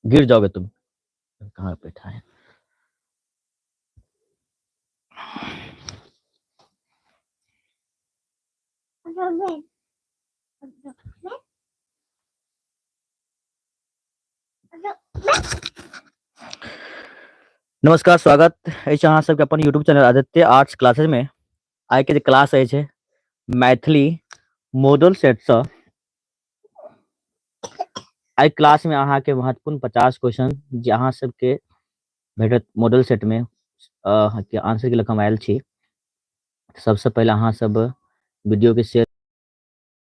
गिर जाओगे तुम। कहाँ बैठा है? नमस्कार, स्वागत अछि अहाँ सबके अपन YouTube channel Aditya arts classes में। आइ के जे क्लास अछि मैथिली मॉडल सेट सँ। एहि क्लास में अहाँ के महत्वपूर्ण 50 क्वेश्चन जे अहाँ सबके भेटत मॉडल सेट में के आंसर के लऽ कऽ हम आयल छी। सबसे पहिले अहाँ सब वीडियो के शेयर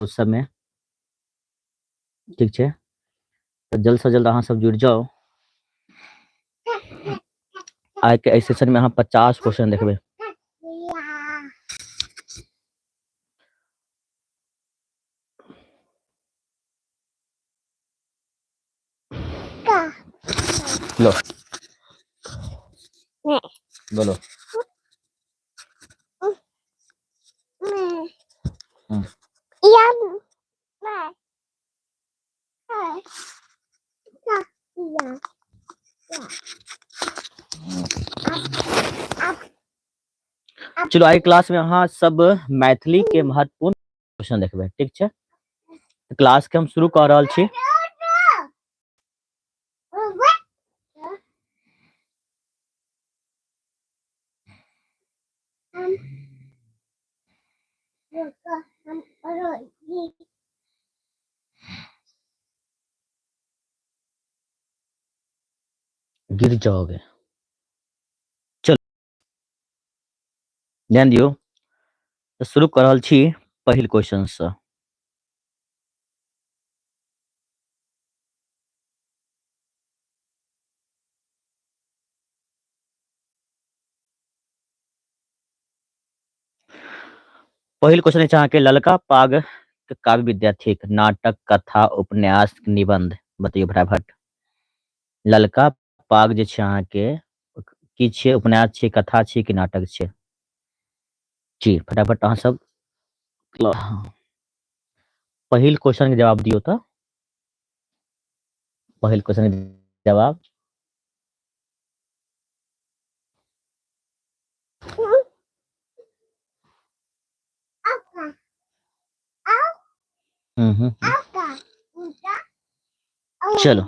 सब में, ठीक छै, तऽ जल्द से जल्द अहाँ सब जुड़ि जाउ। आइ के एहि सेशन में अहाँ 50 क्वेश्चन देखबै। लो बोलो। चलो आई क्लास में अहाँ सब मैथिली के महत्वपूर्ण क्वेश्चन देखबै, ठीक छै। क्लास के हम शुरू कऽ रहल छी। गिर जाओगे। चलो ध्यान दियौ, तऽ शुरू कऽ रहल छी पहिल क्वेश्चन सँ। पहिल क्वेश्चन अछि अहाँके, ललका पाग के काव्य विद्या थिक? नाटक, कथा, उपन्यास, निबंध। बतैयौ फटाफट। ललका पाग जे छै अहाँके की छियै? उपन्यास छियै, कथा छियै कि नाटक छियै? जी फटाफट अहाँ सब पहिल क्वेश्चन के जवाब दियौ। तऽ पहिल क्वेश्चन के जवाब हम्म हम्म चलो।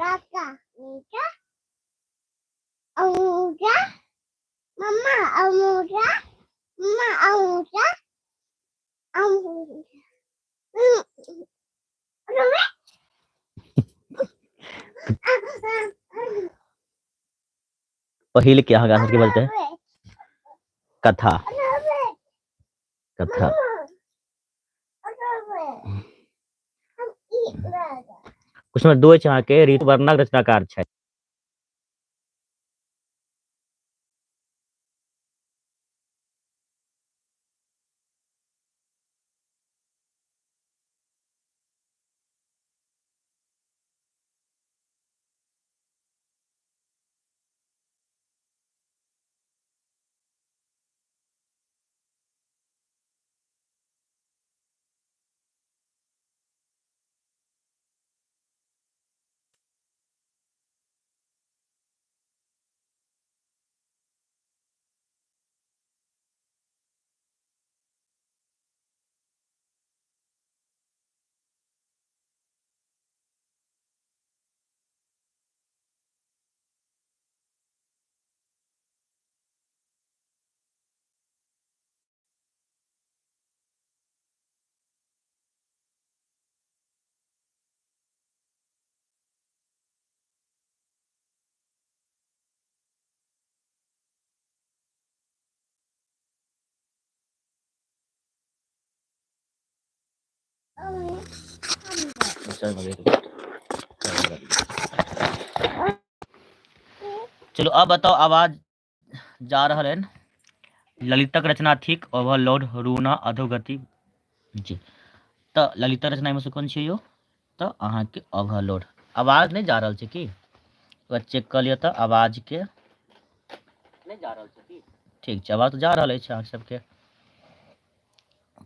पहिल के अहाँके आंसर की बजतै? कथा। कथा। क्वेश्चन नंबर 2 अछि अहाँके, ऋतुवर्णक रचनाकार छथि? चलो अब बताओ, आवाज जा रहल है? ललितक रचना थिक ओवरलोड, रूना, अधोगति। जी, तऽ ललितक रचना में से कोन छियै यौ? तऽ अहाँके ओवरलोड। आवाज नहि जा रहल छै की? एक चेक कऽ लिअ तऽ आवाजके नहि जा रहल छै की? ठीक छै, आवाज तऽ जा रहल अछि अहाँ सबके।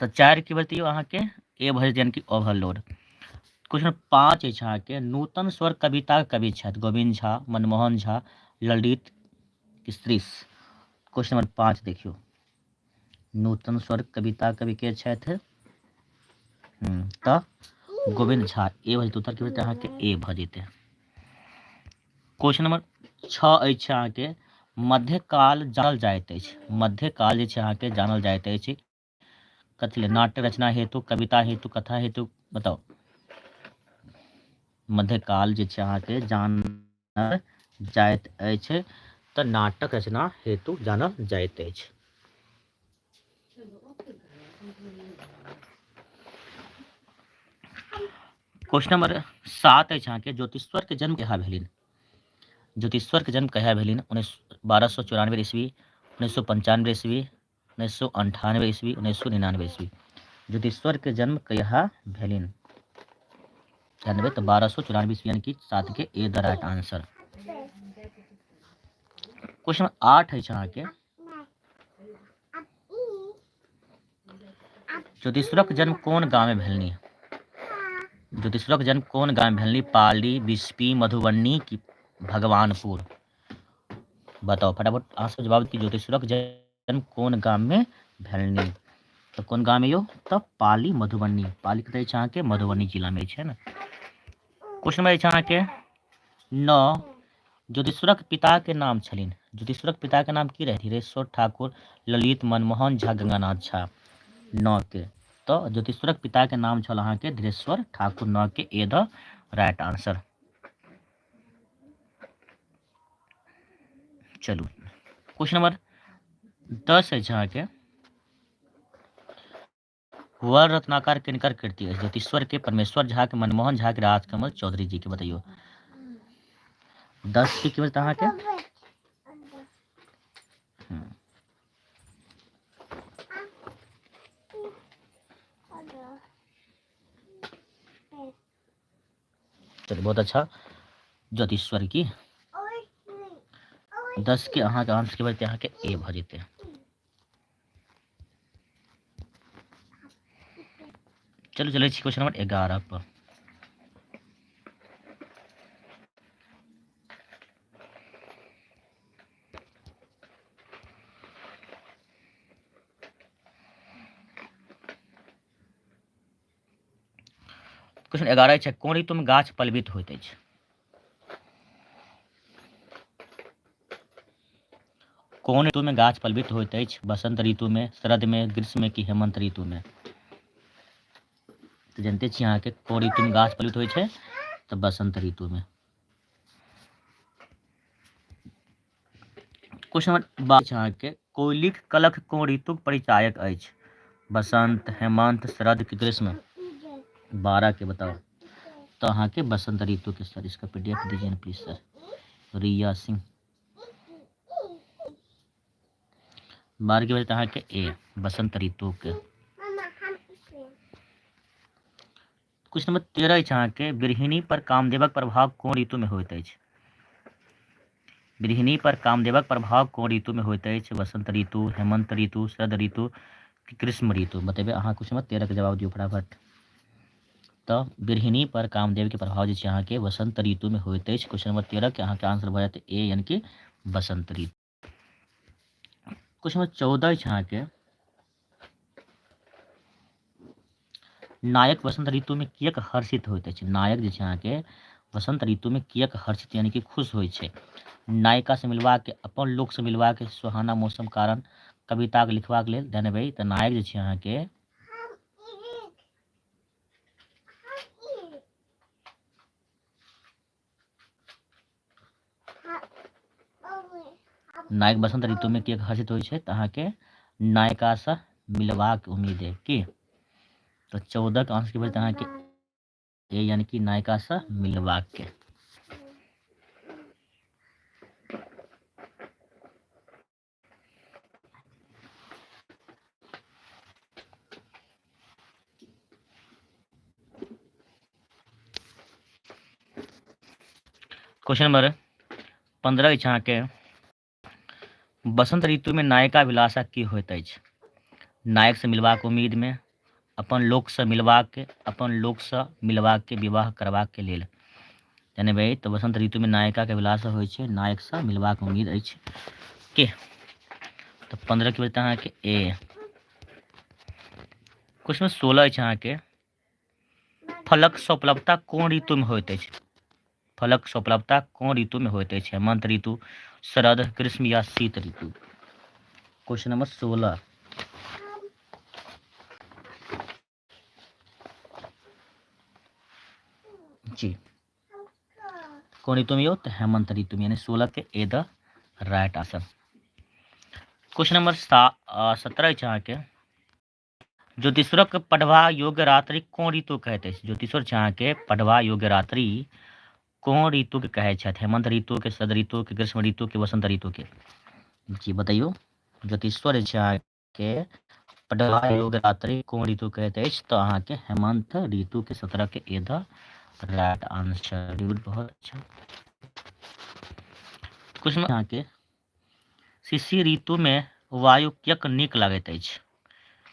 तऽ 4 के बजतियौ अहाँके ए भऽ जेतै, यानी कि ओवरलोड। क्वेश्चन 5 अछि अहाँके, नूतन स्वर कविता कवि छथि गोविन्द झा, मनमोहन झा, ललित, स्त्रीश। क्वेश्चन नंबर 5 देखियौ, नूतन स्वर कविता कवि के छथि? तऽ गोविन्द झा, ए भऽ जेतै उत्तर की भऽ जेतै अहाँके? ए भऽ जेतै। क्वेश्चन नंबर 6 अछि अहाँके, मध्यकाल जानल जाइत अछि। मध्यकाल जे छै अहाँके जानल जाइत अछि कथी लेल? नाट्य रचना हेतु, कविता हेतु, कथा हेतु, बताउ। मध्यकाल जे छै अहाँके जानल जाइत अछि तऽ नाटक रचना हेतु जानल जाइत अछि। क्वेश्चन नंबर 7 अछि अहाँके, ज्योतिश्वर के जन्म कहिया भेलनि? ज्योतिश्वर के जन्म कहिया भेलनि? 1294 ईस्वी, 1995 ईस्वी, 1998 ईस्वी, 1999 ईस्वी। ज्योतिश्वर के जन्म कहिया भेलनि? ध्यान देबै तऽ 1294 ईस्वी, यानी कि 7 के A the right answer. Question number 8 अछि अहाँके, ज्योतिश्वरक जन्म कोन गाँव में भेलनि? ज्योतिश्वरक जन्म कोन गाँव में भेलनि? पाली, बिस्पी, मधुबनी की भगवानपुर? बताउ फटाफट अहाँ सब जवाब कि ज्योतिश्वरक जन्म कोन गाम में भेलनि? तऽ कोन गाम में यौ? तऽ पाली, मधुबनी। पाली कतऽ अछि अहाँके? मधुबनी जिला में अछि, है ने। क्वेश्चन नंबर अछि अहाँके 9, ज्योतिश्वरक पिता के नाम छलनि। ज्योतिश्वरक पिता के नाम की रहै? धीरेश्वर ठाकुर, ललित, मनमोहन झा, गंगानाथ झा। 9 के तऽ ज्योतिश्वरक पिता के नाम छल अहाँके धीरेश्वर ठाकुर। 9 के ए the right answer. चलू क्वेश्चन नंबर 10 अछि अहाँके, वर रत्नाकर किनकर कृति अछि? ज्योतिश्वर के, परमेश्वर झा के, मनमोहन झा के, राजकमल चौधरी जी के। बताइयो 10 के की बचत अहाँके? चलिए बहुत अच्छा, ज्योतिश्वर की 10 के अहाँके आंसर के बचते अहाँके ए भऽ जेतै। चलू चलै छी क्वेश्चन नंबर 11 पर। क्वेश्चन 11 छै, कोन ऋतु में गाछ पलवित होइत अछि? कोन ऋतु में गाछ पलवित होइत अछि? बसंत ऋतु में, शरद में, ग्रीष्म में कि हेमंत ऋतु में? तऽ जानते छी अहाँके कोन ऋतु में गाछ पलवित होइ छै? तऽ बसंत ऋतु में। क्वेश्चन नंबर 12 छै अहाँके, कोयलीक कलख कोन ऋतुक परिचायक अछि? बसंत, हेमंत, शरद कि ग्रीष्म? 12 के बताओ। तो अहाँके बसंत ऋतु के। सर इसका पीडीएफ दीजिए ना प्लीज सर। रिया सिंह 12 के बजे अहाँके ए बसंत ऋतु के। क्वेश्चन नंबर 13 अछि अहाँके, गृहिणी पर कामदेवक प्रभाव कोन ऋतु में होइत अछि? गृहिणी पर कामदेवक प्रभाव कोन ऋतु में होइत अछि? बसंत ऋतु, हेमंत ऋतु, शरद ऋतु कि ग्रीष्म ऋतु? बतेबै अहाँ। क्वेश्चन नंबर 13 के जवाब दियौ फटाफट। तऽ गृहिणी पर कामदेव के प्रभाव जे छै अहाँके बसंत ऋतु में होइत अछि। क्वेश्चन नंबर 13 के अहाँके आंसर भऽ जायत ए, यानी कि बसंत ऋतु। क्वेश्चन नंबर 14 अछि अहाँके, नायक वसंत ऋतु में किएक हर्षित होइत अछि? नायक जे छै अहाँके वसंत ऋतु में किएक हर्षित यानी कि खुश होइ छै? नायिका से मिलबाक, अपन लोक से मिलबाक, सुहाना मौसम कारण, कविता के लिखबाक लेल। ध्यान देबै तऽ नायक जे छै अहाँके नायक बसंत ऋतु में किएक हर्षित होइ छै? तऽ अहाँके नायिका से मिलबाक उम्मीद है की। तऽ 14 के आंसर की बचत अहाँके ए, यानी कि नायिका से मिलबाक के। क्वेश्चन नंबर 15 अछि अहाँके, बसंत ऋतु में नायिका अभिलाषा की होइत अछि? नायक से मिलबाक उम्मीद में, अपन लोक से मिलबाक, अपन लोक से मिलबाक के, विवाह करबाक के लेल। जनबै तऽ बसंत ऋतु में नायिका के अभिलाषा होइ छै नायक से मिलबाक उम्मीद अछि के। तऽ 15 के बजते अहाँके ए। क्वेश्चन 16 अछि अहाँके, फलक सौपलभता कोन ऋतु में होइत अछि? फलक सौपलभता कोन ऋतु में होइत अछि? हेमंत ऋतु, शरद, ग्रीष्म या शीत ऋतु। Question number 16। जी कोन ऋतु में यौ? तऽ हेमंत ऋतु में, यानी 16 के A the right answer. Question number 17 अछि अहाँके, ज्योतिश्वरक पढ़बा योग्य रात्रि कोन ऋतु कहैत अछि? ज्योतिश्वर छै अहाँके पढ़बा योग्य रात्रि कोन ऋतु के कहै छथि? हेमंत ऋतु के, शरद ऋतु के, ग्रीष्म ऋतु के, वसंत ऋतु के। जी बतैयौ, ज्योतिश्वर छै अहाँके पढ़बा योग्य रात्रि कोन ऋतु कहैत अछि? तऽ अहाँके हेमंत ऋतु के, 17 के ए the right answer. Good, बहुत अच्छा। क्वेश्चन अहाँके, शिशिर ऋतु में वायु किएक नीक लगैत अछि?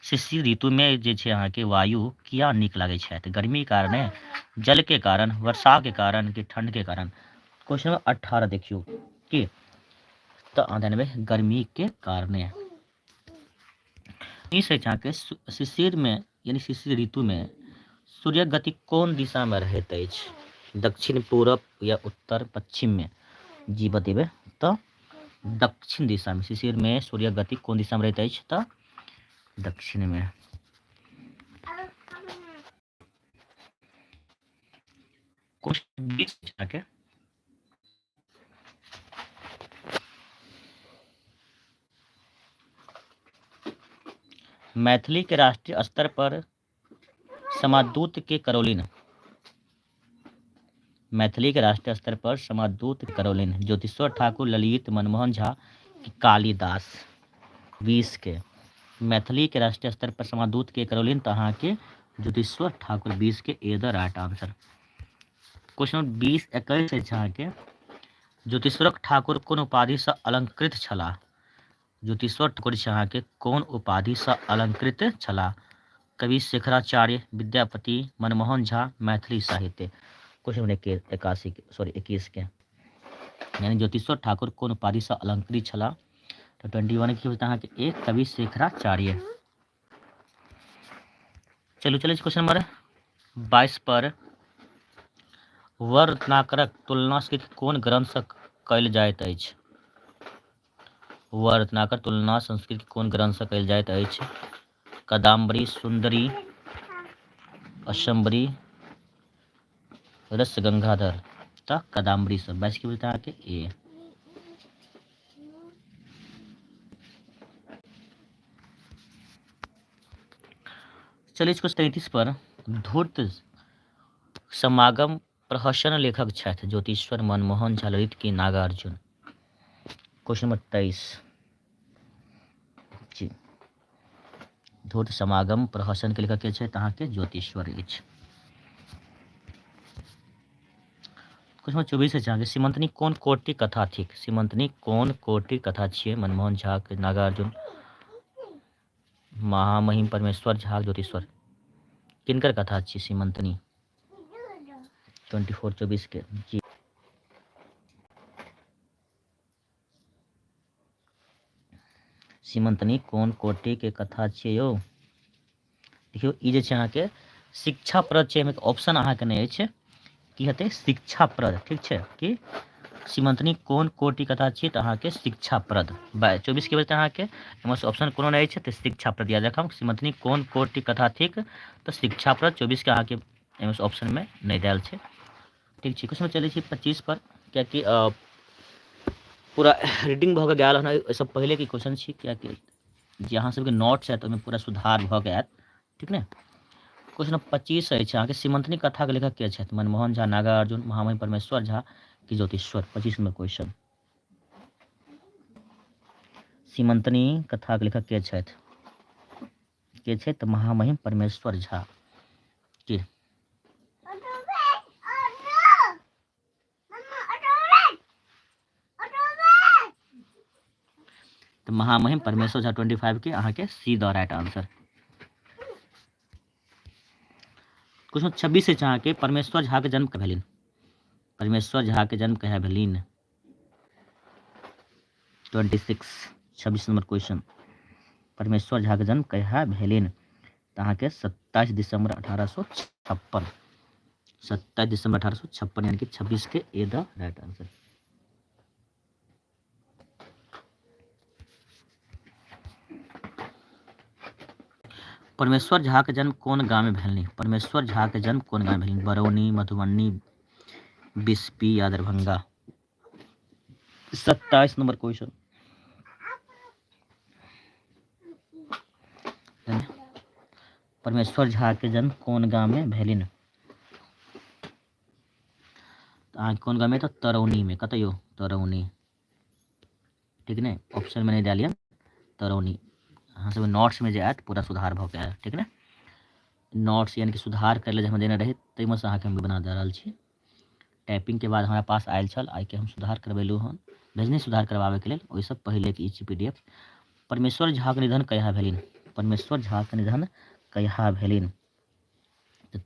शिशिर ऋतु में जे छै अहाँके वायु किया नीक लगै छथि? गर्मी कारणे, जल के कारण, वर्षा के कारण कि ठंड के कारण? क्वेश्चन नंबर 18 देखियौ की, तऽ अहाँ जानबै गर्मी के कारणे। ई से अहाँके शिशिर में यानी शिशिर ऋतु में सूर्यक गति कोन दिशा में रहैत अछि? दक्षिण, पूरब या उत्तर पश्चिम में? जी बतेबै तऽ दक्षिण दिशा में। शिशिर में सूर्यक गति कोन दिशा में रहैत अछि? तऽ दक्षिण में। क्वेश्चन 20 अहाँके, मैथिली के राष्ट्रीय स्तर पर समादूत के करौलिन। मैथिली के राष्ट्रीय स्तर पर समादूत करौलिन ज्योतिश्वर ठाकुर, ललित, मनमोहन झा कि कालिदास? 20 के मैथिली के राष्ट्रीय स्तर पर समादूत के करौलिन तऽ अहाँके ज्योतिश्वर ठाकुर, 20 के A the right answer. Question number 20 21 अछि अहाँके, ज्योतिश्वर ठाकुर कोन उपाधिसँ अलंकृत छलाह? ज्योतिश्वर ठाकुर छै अहाँके कोन उपाधिसँ अलंकृत छलाह? कवि शेखराचार्य, विद्यापति, मनमोहन झा, मैथिली साहित्य। क्वेश्चन नंबर 81 के, सॉरी 21 के, यानी ज्योतिश्वर ठाकुर कोन उपाधिसँ अलंकृत छलाह? तऽ 21 की होतै अहाँके ए, कवि शेखराचार्य। चलू चलै छी क्वेश्चन नंबर 22 पर। वर्णरत्नाकरक तुलना संस्कृत कोन ग्रंथसँ कयल जाइत अछि? वर्णरत्नाकर तुलना संस्कृत कोन ग्रंथसँ कयल जाइत अछि? कादम्बरी, सुंदरी, असम्बरी, रसगंगाधर। तऽ कादम्बरी सँ। 22 के बोलते अहाँके ए। चलिए इसको 33 पर। धूर्त समागम प्रहसन लेखक छथि ज्योतिश्वर, मनमोहन झा, ललित की नागार्जुन? क्वेश्चन नंबर 23 जी, धूर्त समागम प्रहसन के लेखक के छथि? अहाँके ज्योतिश्वर अछि। क्वेश्चन नंबर 24 अछि अहाँके, सीमंतनी कोन कोटि कथा थिक? सीमंतनी कोन कोटि कथा छियै? मनमोहन झा के, नागार्जुन, महामहिम परमेश्वर झा, ज्योतिश्वर। किनकर कथा छियै सीमंतनी? 24 24 के जी। सीमंतनी कोन कोटि के कथा छियै यौ? देखियौ ई जे छै अहाँके शिक्षाप्रद छै, एहिमे ऑप्शन अहाँके नहि अछि की हेतै शिक्षाप्रद, ठीक छै। कि सीमंतनी कोन कोटि कथा छियै? तऽ अहाँके शिक्षाप्रद। 24 के बजते अहाँके एहिमे ऑप्शन कोनो नहि अछि, तऽ शिक्षाप्रद याद राखब। सीमंतनी कोन कोटि कथा थिक? तऽ शिक्षाप्रद। 24 के अहाँके एहिमे ऑप्शनमे नहि देल छै, ठीक छै। क्वेश्चन चलै छी 25 पर, कियाकि पूरा रीडिंग भऽ के गेल हन एहिसँ पहिलेके क्वेश्चन छी, कियाकि जे अहाँ सबके नोट्स आयत ओहिमे पूरा सुधार भऽ के आयत, ठीक ने। क्वेश्चन नंबर 25 अछि अहाँके, सीमंतनी कथाके लेखक के छथि? मनमोहन झा, नागार्जुन, महामहिम परमेश्वर झा कि ज्योतिश्वर? 25 नंबर क्वेश्चन, सीमंतनी कथाके लेखक के छथि? के छथि? तऽ महामहिम परमेश्वर झा। की तऽ महामहिम परमेश्वर झा 25 के अहाँके see the right answer. Question 26 अछि अहाँके, परमेश्वर झा के जन्म कहिया भेलनि? परमेश्वर झा के जन्म कहिया भेलनि? 26, 26 नंबर क्वेश्चन, परमेश्वर झा के जन्म कहिया भेलनि? तऽ अहाँके 27 दिसंबर 1856, 27 दिसंबर 1856, यानी कि 26 के ए द राइट आंसर। परमेश्वर झा के जन्म कोन गाँव में भेलनि? परमेश्वर झा के जन्म कोन गाँव में भेलनि? बरौनी, मधुबनी, बिस्पी या दरभंगा? 27 number question. परमेश्वर झा के जन्म कोन गाँव में भेलनि? अहाँके कोन गाँव में? तऽ तरौनी में। कतऽ यौ? तरौनी, ठीक ने? ऑप्शन में नहीं डालिए तरौनी। अहाँ सब नोट्स में जे आयत पूरा सुधार भऽ के आयत, ठीक ने? नोट्स यानी कि सुधार करै लए जे हम देने रही ताहिमे से अहाँके हम बना दऽ रहल छी। टाइपिंग के बाद हमरा पास आयल छल, आइके हम सुधार करबेलहुँ हन, भेजने सुधार करबाबैके लेल, ओहिसँ पहिलेके ई छी पी डी एफ। परमेश्वर झाके निधन कहिया भेलनि? परमेश्वर झाके निधन कहिया भेलनि? तऽ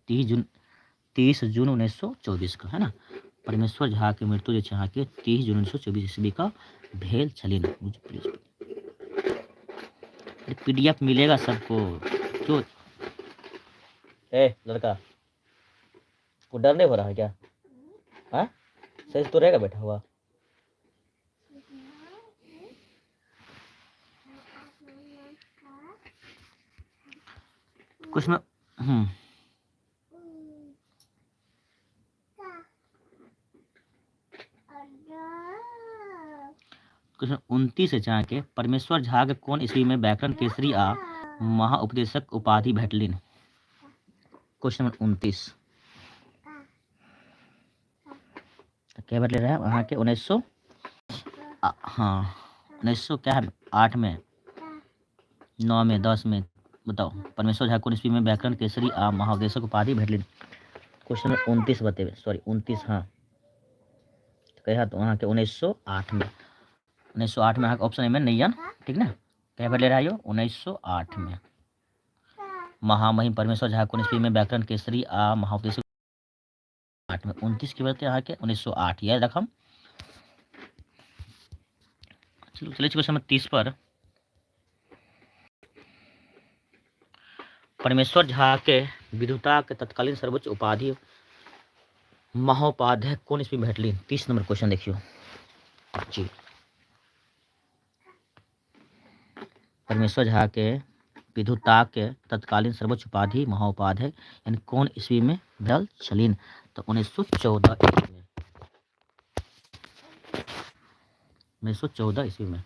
30 जून 1924 के, है ना? परमेश्वर झा के मृत्यु जे छै अहाँके 30 जून 1924 ईस्वी का भेल छलनि। पी डी एफ मिलेगा सबको। क्यों ए लड़का को डर नहीं हो रहा है क्या? हाँ सही तो रहेगा बैठा हुआ। कुछ में क्वेश्चन 29 अछि अहाँके, परमेश्वर झा के कोन ईस्वी में व्याकरण केसरी आ महाउपदेशक उपाधि भेटलनि? क्वेश्चन नंबर 29 के भेटले रहे अहाँके? उन्नैस सौ, हाँ, उन्नैस सौ क्या आठ में, नौ में, 10 में, बताओ। परमेश्वर झा कोन ईस्वी में व्याकरण केसरी आ महाउपदेशक उपाधि भेटलनि? क्वेश्चन नंबर 29 बतेबे, सॉरी 29, हाँ कहिया? तो अहाँके 1908 में, 1908 में अहाँके ऑप्शन एहिमे नहि यऽ, ठीक ने? कहिया भेटले रहै यौ? 1908 में। महामहिम परमेश्वर झा कोन ईस्वी में व्याकरण केसरी आ महाउपदेशक? 8 में। 29 के बचते अहाँके 1908, याद रखम। चलू चलै छी क्वेश्चन नंबर 30 पर। परमेश्वर झा के विद्वता के तत्कालीन सर्वोच्च उपाधि महोपाध्याय कोन ईस्वी में भेटली? 30 नंबर क्वेश्चन देखियौ जी। परमेश्वर झा के विद्वता के तत्कालीन सर्वोच्च उपाधि महोपाध्याय यानी कोन ईस्वी में भेल छलिन? तऽ 1914 ईस्वी में, 1914 ईस्वी में,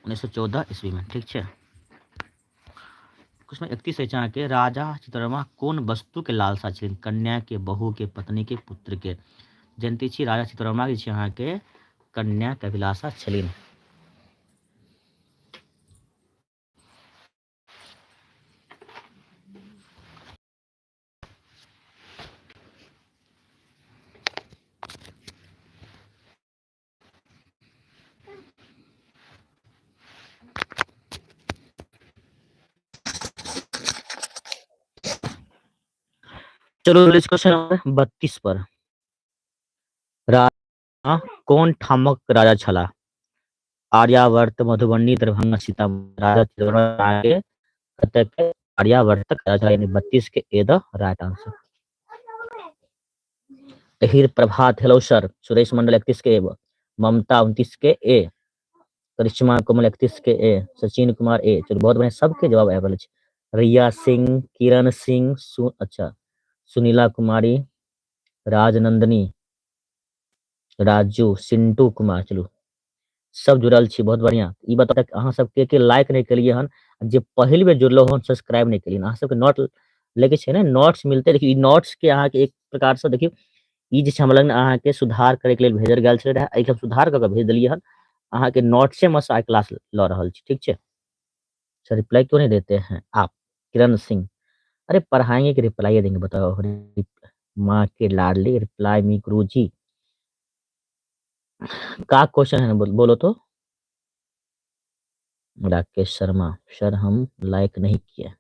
1914 ईस्वी में, ठीक छै। क्वेश्चन 31 अछि अहाँके, राजा चित्रवर्मा कोन वस्तु के लालसा छलनि? कन्या के, बहू के, पत्नी के, पुत्र के? जानते छी राजा चित्रवर्मा के छै अहाँके कन्या के अभिलाषा छलनि। चलो क्वेश्चन नंबर 32 पर। राजा कोन ठामक राजा छलाह? आर्यावर्त, मधुबनी, दरभंगा, सीतामढ़ी। राजा के कतऽ के? आर्यावर्तक राजा, यानी 32 के ए द राइट आंसर। अहिर प्रभात, हेलो सर। सुरेश मंडल 31 के ए, ममता 29 के ए, करिश्मा कोमल 31 के ए, सचिन कुमार ए। चलो बहुत बढ़िया, सबके जवाब आबि रहल अछि। रिया सिंह, किरण सिंह, अच्छा सुनीला कुमारी, राजनंदनी, राजू, सिंटू कुमार, चलू सब जुड़ल छी, बहुत बढ़िया। ई बताउ अहाँ सब के के लाइक नहीं केलिए हन, जे पहिल बेर जुड़लो हन सब्सक्राइब नहीं केलिए, अहाँ सबके नोट लगे छै ने, नोट्स मिलते। देखियौ ई नोट्स के अहाँ के एक प्रकार से देखियौ ई जे छै हमरा लग अहाँ के सुधार करे के लेल भेजल गेल छलै रहे, एहि के हम सुधार कऽ के भेज देलियै हन। अहाँ के नोट्से में से आइ क्लास लऽ रहल छी, ठीक छै। सर रिप्लाई क्यों नहीं देते हैं आप? किरण सिंह, अरे पढ़ाएंगे कि रिप्लाई देंगे बताओ। माँ के लाडली रिप्लाई मी गुरुजी। का क्वेश्चन है बोलो तो। राकेश शर्मा सर हम लाइक नहीं किए।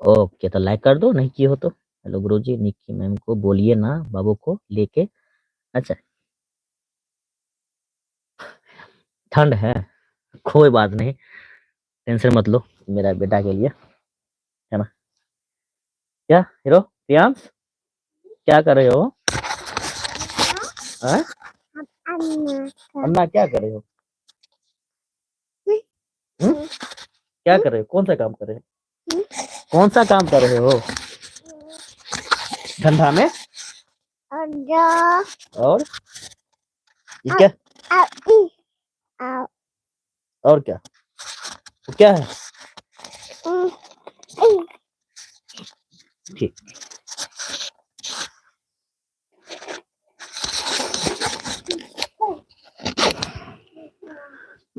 ओके तो लाइक कर दो, नहीं किए हो तो। हेलो गुरुजी, निक्की मैम को बोलिए ना बाबू को लेके। अच्छा ठंड है, कोई बात नहीं, टेंशन मत लो मेरा बेटा के लिए, है ना। क्या हीरो प्रियांश क्या कर रहे हो? अन्ना क्या कर रहे हो? क्या कर रहे हो? कौन सा काम कर रहे हो? कौन सा काम कर रहे हो ठंडा में? और ये क्या? और क्या? वो क्या है? ठीक।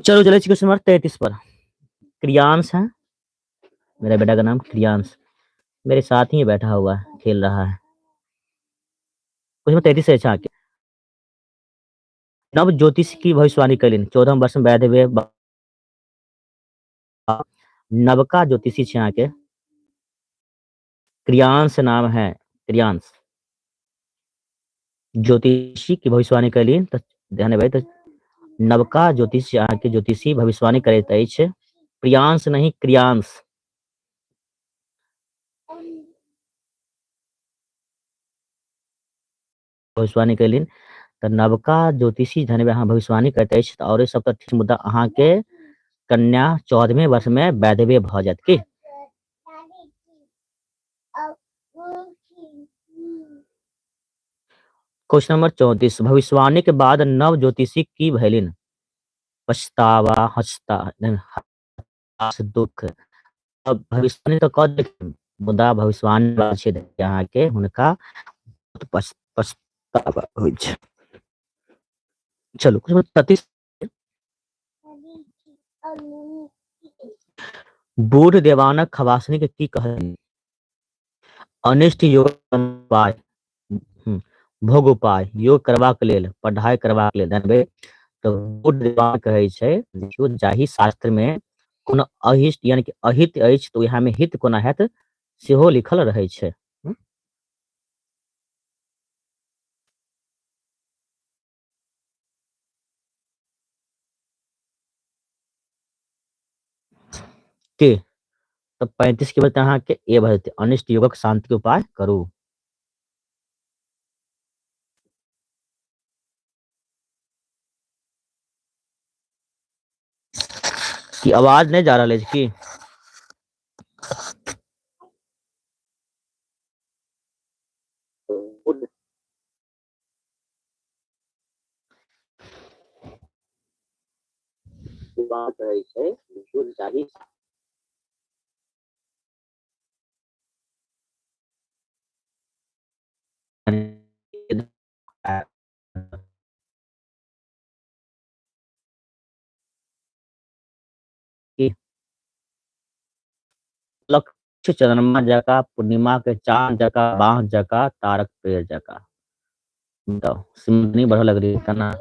चलो चले क्वेश्चन नंबर 33 पर। क्रियांश है, मेरा बेटा का नाम क्रियांश, मेरे साथ ही बैठा हुआ है, खेल रहा है। क्वेश्चन नंबर 33 है अच्छा, नव ज्योतिष की भविष्यवाणी कैलनि 14 वर्ष में वैधव्य नवका ज्योतिषी छै अहाँके, क्रियांश नाम है, क्रियांश ज्योतिषी की भविष्यवाणी कैलनि। तऽ ध्यान देबै तऽ नवका ज्योतिष अहाँके ज्योतिषी भविष्यवाणी करैत अछि, प्रियांश नहीं क्रियांश। भविष्यवाणी कैलनि तऽ नवका ज्योतिषी ध्यान देबै अहाँ भविष्यवाणी करैत अछि तऽ आओर सब तऽ ठीक, मुदा अहाँके कन्या 14वें वर्ष में वैधव्य भऽ जायत। की क्वेश्चन नंबर 34, भविष्यवाणी के बाद नव ज्योतिषी की भैलिन? पछतावा, हंसता, दुख। अब भविष्यवाणी तऽ कऽ देलखिन, मुदा भविष्यवाणी छै अहाँके हुनका पछतावा होइ छै। चलू क्वेश्चन नंबर 36, बूढ़ देवानक खवासनी के की कहलनि? अनिष्ट योग उपाय, भोग उपाय, योग करबाक लेल, पढ़ाइ करबाक लेल। ध्यान तऽ बूढ़ देवान कहै छै, देखियौ जाहि शास्त्र में कोनो अहिष्ट यानी कि अहित अछि तऽ ओहि में हित कोना हैत सेहो लिखल रहै छै। के तऽ 35 के बचत अहाँके ए भऽ जेतै, अनिष्ट योगक शांति के उपाय करू। की आवाज नहीं जा रहल अछि की? कहै छै जाहि लक्ष्य चंद्रमा जका, पूर्णिमा के चांद जका, बाँस जका, तारक पेड़ जका। बताउ, सिमनी बढ़ऽ लगलै केना?